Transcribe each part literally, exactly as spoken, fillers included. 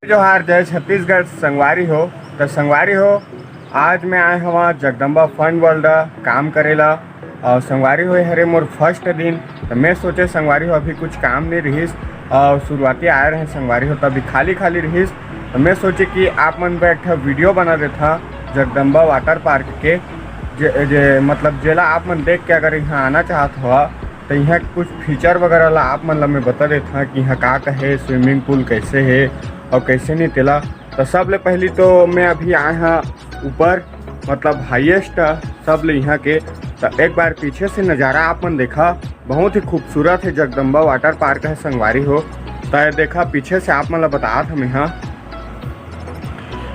जोहार, जय छत्तीसगढ़ संगवारी हो। तो संगवारी हो, आज मैं आए हवा जगदम्बा फन वर्ल्ड काम करेला। और संगवारी हो, हरे मोर फर्स्ट दिन, तो मैं सोचे संगवारी हो अभी कुछ काम नहीं रहिस और शुरुआती आए रहे संगवारी हो, तभी खाली खाली रहिस। तो मैं सोचे कि आप मन बर एक ठा वीडियो बना देता जगदम्बा वाटर पार्क के, जे, जे मतलब जेला आप मन देख के अगर यहाँ आना चाहत हो तो यहाँ कुछ फीचर वगैरह ला आप मन ला मैं बता देता कि यहाँ का का है, स्विमिंग पूल कैसे है और कैसे नहीं तेला। तो सबले पहली तो मैं अभी आए हाँ ऊपर, मतलब हाईएस्ट सब ले यहाँ के। तो एक बार पीछे से नज़ारा आप मन देखा, बहुत ही खूबसूरत है जगदम्बा वाटर पार्क है संगवारी हो। तो ये देखा पीछे से आप मन ला बतात हमें हाँ,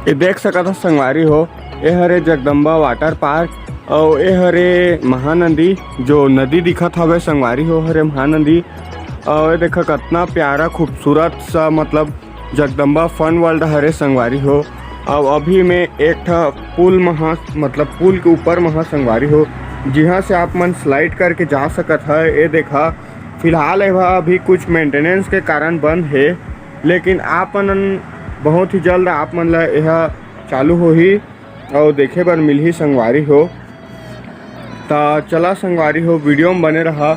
ये देख सकत ह संगवारी हो, ये हरे जगदम्बा वाटर पार्क और ये हरे महानदी, जो नदी दिखत हवे संगवारी हो, हरे महानदी। और ये देखा कितना प्यारा खूबसूरत सा मतलब जगदम्बा फन वर्ल्ड हरे संगवारी हो। अब अभी मैं एक ठा पुल महा मतलब पुल के ऊपर महा संगवारी हो, जिहाँ से आप मन स्लाइड करके जा सकत है। ये देखा फिलहाल ये अभी कुछ मेंटेनेंस के कारण बंद है, लेकिन आप मन बहुत ही जल्द आप मन ला यह चालू होही और देखे बर मिलही संगवारी हो। त चला संगवारी हो, वीडियो में बने रहा।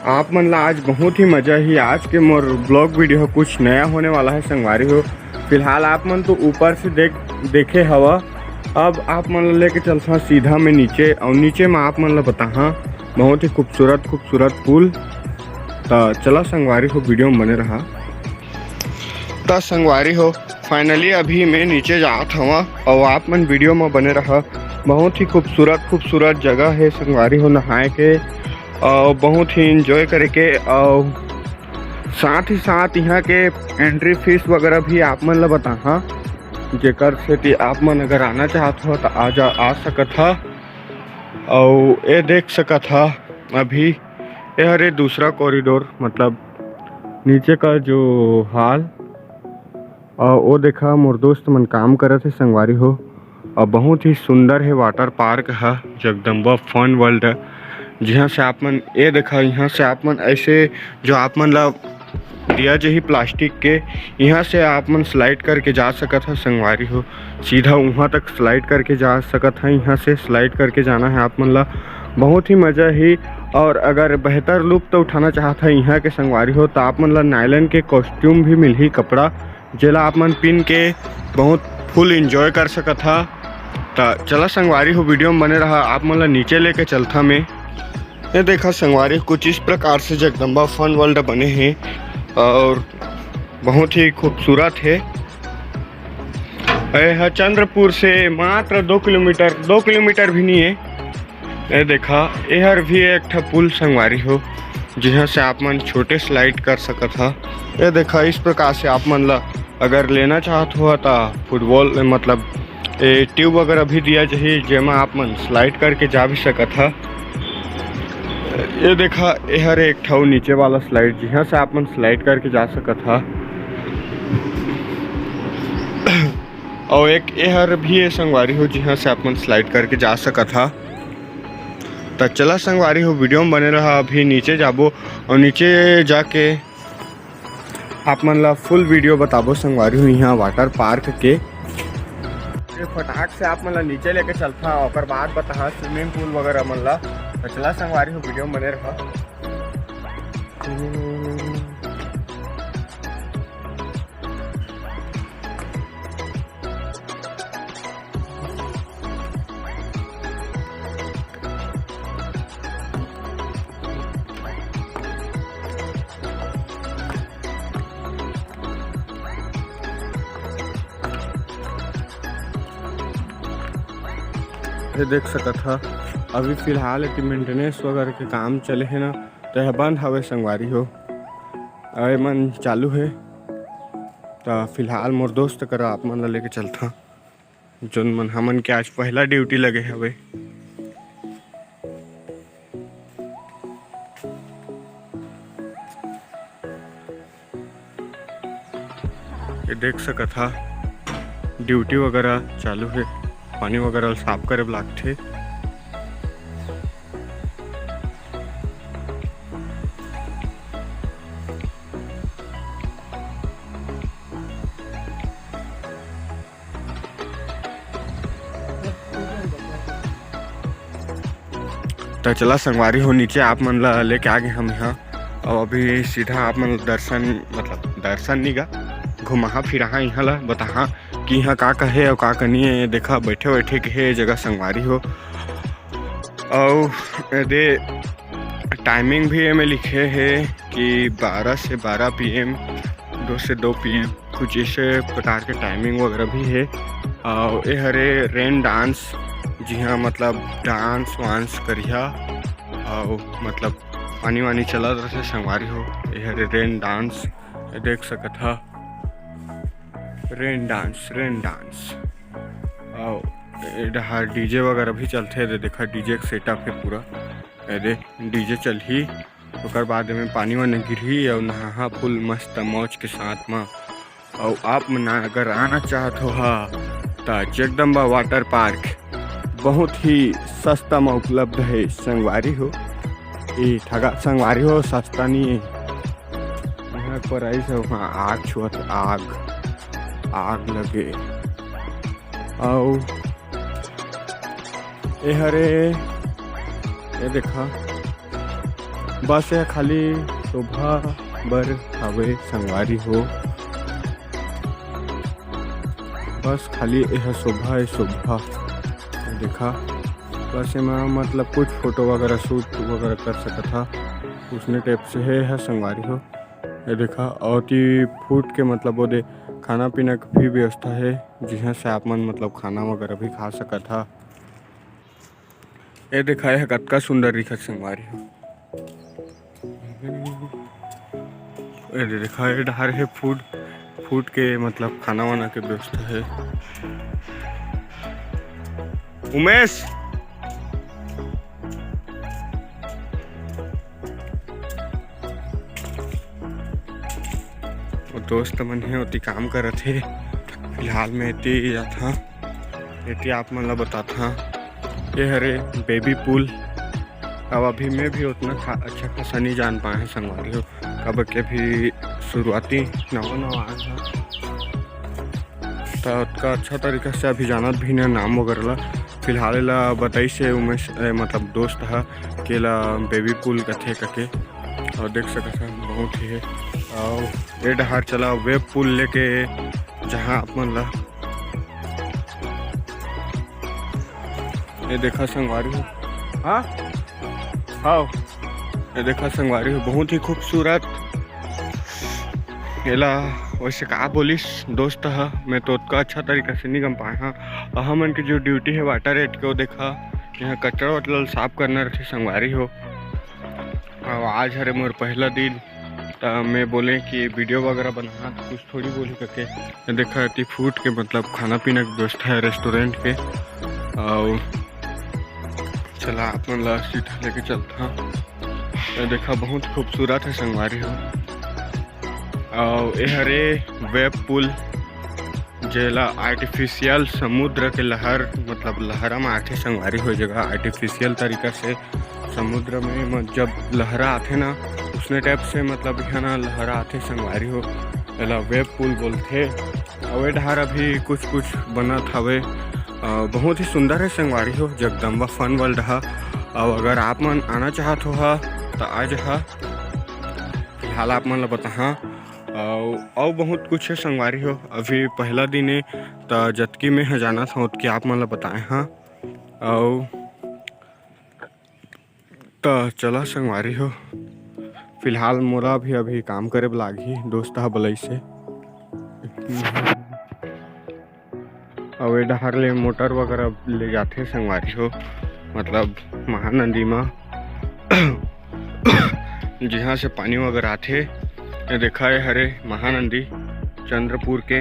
आप मन ला आज बहुत ही मजा ही। आज के मोर ब्लॉग वीडियो कुछ नया होने वाला है संगवारी हो। फिलहाल आप मन तो ऊपर से देख देखे हवा, अब आप मन ला लेके चलता सीधा में नीचे और नीचे में आप मन ला बताहा बहुत ही खूबसूरत खूबसूरत पुल। त चला संगवारी हो, वीडियो में बने रहा। त संगवारी हो, फाइनली अभी मैं नीचे जात हवा और आप मन वीडियो में बने रहा। बहुत ही खूबसूरत खूबसूरत जगह है संगवारी हो नहाए के और बहुत ही एंजॉय करे के और साथ ही साथ यहाँ के एंट्री फीस वगैरह भी आप मन ला बताहा, जेकर सेती आप मन अगर आना चाहत हो तो आ जा आ सकत हा। और ये देख सकत हा अभी ये हरे दूसरा कॉरिडोर, मतलब नीचे का जो हॉल। और वो देखा मोर दोस्त मन काम करत हे संगवारी हो। और बहुत ही सुंदर है वाटर पार्क है जगदम्बा फन वर्ल्ड, जिहाँ से आप मन ये देखा, यहाँ से आप मन ऐसे जो आप मन ला दिया जही प्लास्टिक के, यहाँ से आप मन स्लाइड करके जा सकत है संगवारी हो। सीधा वहाँ तक स्लाइड करके जा सकत है। यहाँ से स्लाइड करके जाना है आप मन ला, बहुत ही मज़ा ही। और अगर बेहतर लुत्फ उठाना चाहत है यहाँ के संगवारी हो, तो आप मन ला नायलन के कॉस्ट्यूम भी मिलही कपड़ा, जेला आप मन पिन के बहुत फुल एंजॉय कर सकत हा। त चला संगवारी हो, वीडियो में बने रहा, आप मन ला नीचे लेके चलथा मैं। ये देखा संगवारी, कुछ इस प्रकार से जगदम्बा फन वर्ल्ड बने हैं और बहुत ही खूबसूरत है। ये ह चंद्रपुर से मात्र दो किलोमीटर, दो किलोमीटर भी नहीं है। ये देखा, एहर भी एक ठा पुल संगवारी हो, जिहाँ से आप मन छोटे स्लाइड कर सकत हा। ये देखा, इस प्रकार से आप मन ला अगर लेना चाहत हो तो फुटबॉल, मतलब ए ट्यूब वगैरह भी दिया जाही, जेमा आप मन स्लाइड करके जा भी सकत हा। ये देखा, एहर एक ठा नीचे वाला स्लाइड, जिहाँ से आप मन स्लाइड करके जा सकत हा। और एक एहर भी है संगवारी हो, जिहाँ से आप मन स्लाइड करके जा सकत हा। त चला संगवारी हो, वीडियो में बने रहा। अभी नीचे जाबो और नीचे जाके आप मन ला फुल वीडियो बताबो संगवारी हो यहाँ वाटर पार्क के। ये फटाक से आप मन ला नीचे लेके चलता, ओकर बाद बताहा स्विमिंग पूल वगैरह मन ला। त चला संगवारी हो, वीडियो में बने रहा। ये देख सकत हा, अभी फिलहाल एती मेंटेनेंस वगैरह के काम चले हे ना, तो यह बंद हवे संगवारी हो। अउ एमन चालू हे। त फिलहाल मोर दोस्त करा आप मन ला लेके चलथन, जोन मन हमन के आज पहला ड्यूटी लगे हवे। ये देख सकत हा, ड्यूटी वगैरह चालू हे, पानी वगैरह साफ करे बर लागथे। त चला संगवारी हो, नीचे आप मन ला लेके आ गे हम यहाँ। अउ अभी सीधा आप मन ला दर्शन, मतलब दर्शन नी गा, घुमाहा फिराहा, यहाँ ला बताहा कि यहाँ का का हे अउ का का नी हे। देखा, बैठे बैठे के हे जगह संगवारी हो। अउ एदे टाइमिंग भी एमे लिखे हे कि बारह से बारह पी एम, दो से दो पी एम, कुछ ऐसे प्रकार के टाइमिंग वगैरह भी हे। अउ ए हरे रेन डांस, जिहाँ मतलब डांस वांस करिहा, अउ मतलब पानी वानी चलत रथे संगवारी हो। ए हरे रेन डांस, ए देख सकत हा, रेन डांस, रेन डांस। अउ ए डहार डीजे वगैरह भी चलथे, दे देखा डीजे के सेटअप हे पूरा। एदे डीजे चलही, ओकर बाद में पानी वानी गिरही अउ नहाहा फुल मस्त मौज के साथ म। अउ आप मन अगर आना चाहत हो हा, त जगदम्बा वाटर पार्क बहुत ही सस्ता म उपलब्ध हे संगवारी हो। ए ठगा संगवारी हो, सस्ता नहीं हे। यहाँ पर आई सब, हाँ, आग छुअत, आग, आग लगे। अउ ए हरे, ए देखा, बस ए खाली शोभा बर हवे संगवारी हो, बस खाली ए शोभा, ए शोभा। ए देखा, बस एमा मतलब कुछ फोटो वगैरह शूट वगैरह कर सकत हा, उसने टाइप से हे, हे संगवारी हो। ए देखा, अउ ती फूट के मतलब ओदे खाना पीना के भी व्यवस्था हे, जिहाँ से आप मन मतलब खाना वगैरह भी खा सकत हा। ए देखा, ए कतका सुंदर दिखत संगवारी हो। ए देखा, ए डहार हे फूड, फूड के मतलब खाना वाना के व्यवस्था हे। उमेश, वो दोस्त मन हे, ओती काम करत हे। फिलहाल मैं एती जात हा, एती आप मन ला बतात हा। ये हरे बेबी पूल। अब अभी मैं भी उतना खा, अच्छा खासा नहीं जान पाए हूँ संगवारी हो, काबर के अभी शुरुआती नवा नवा आए हूँ, तो उतना अच्छा तरीका से अभी जानत भी नहीं नाम वगैरह ला। फिलहाल ला बताई से उमेश, ए, मतलब दोस्त हा, केला बेबी पूल कथे कके, और देख सकत हा बहुत ही है। और ये डहार चला वेब पूल लेके, जहाँ आप मन ला ये देखा संगवारी हो, हाँ, हाँ, ये देखा संगवारी हो, बहुत ही खूबसूरत। एला वैसे का बोलिस दोस्त ह, मैं तो ओतका अच्छा तरीका से नहीं गम पाए हाँ। और हमन के जो ड्यूटी है वाटर एड के, वो देखा, यहाँ कचरा वचरा साफ करना रहते संगवारी हो। और आज हरे मोर पहला दिन, त मैं बोले कि वीडियो वगैरह बना, तो कुछ थोड़ी बोली करके। ये देखा, एती फूड के मतलब खाना पीना के व्यवस्था है रेस्टोरेंट के। और चला, आप मन ला सीधा लेके चलता। ये देखा, बहुत खूबसूरत है संगवारी हो। और ये हरे वेब पूल, जेला आर्टिफिशियल समुद्र के लहर, मतलब लहरा मारथे संगवारी हो, जगह आर्टिफिशियल तरीका से समुद्र में म-, जब लहरा आथे ना, उसने टाइप से मतलब यहाँ ना लहरा आथे संगवारी हो, एला वेब पूल बोलथे। और ये डहार अभी कुछ कुछ बनत हवे। अ, बहुत ही सुंदर है संगवारी हो, जगदम्बा फन वर्ल्ड हा। और अगर आप मन आना चाहत हो हा, तो आ जहा। फिलहाल आप मन ला बताहा। अउ, अउ बहुत कुछ है संगवारी हो, अभी पहला दिन है, त जतकी मैं ह जाना था, ओतकी आप मन ला बताए हाँ। अउ त चला संगवारी हो, फिलहाल मोला भी अभी काम करे बर लागही, दोस्त ह बलई से। अउ ए डहार ले मोटर वगैरह ले जाथे संगवारी हो, मतलब महानदी म, जिहाँ से पानी वगैरह आथे। ये देखा, ये हरे महानदी चंद्रपुर के,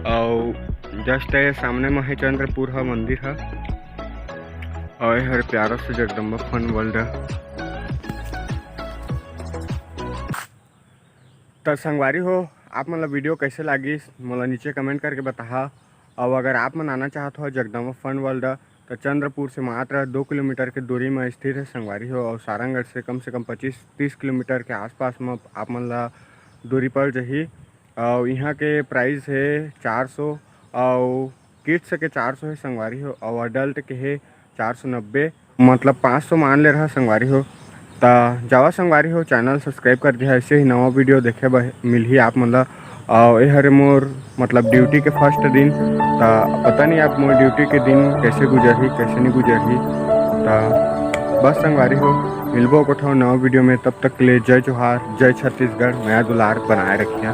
अउ जस्ट ये सामने म हे चंद्रपुर ह मंदिर ह, अउ ये हरे प्यारा से जगदम्बा फन वर्ल्ड। त संगवारी हो, आप मन ला वीडियो कैसे लागिस, मोला नीचे कमेंट करके बताहा। अउ अगर आप मन आना चाहत हो जगदम्बा फन वर्ल्ड, त चंद्रपुर से मात्र दो किलोमीटर के दूरी म स्थित है संगवारी हो, अउ सारंगढ़ से कम से कम पच्चीस तीस किलोमीटर के आसपास म आप मन ला दूरी पड़ जही। अउ इहाँ के प्राइस है चार सौ, अउ किड्स के चार सौ है संगवारी हो, अउ अडल्ट के है चार सौ नब्बे। मतलब पाँच सौ मान ले रहा संगवारी हो। त जावा संगवारी हो, चैनल सब्सक्राइब कर दिया, ऐसे ही नवा वीडियो देखे बर मिलही आप मन ला। और ये हरे मोर मतलब ड्यूटी के फर्स्ट दिन। त पता नहीं आप मोर ड्यूटी के दिन कैसे गुजरही, कैसे नहीं गुजरही। त बस संगवारी हो, मिलबो कोठो नवा वीडियो में। तब तक के लिए जय जोहार, जय छत्तीसगढ़, मया दुलार बनाए रखिया।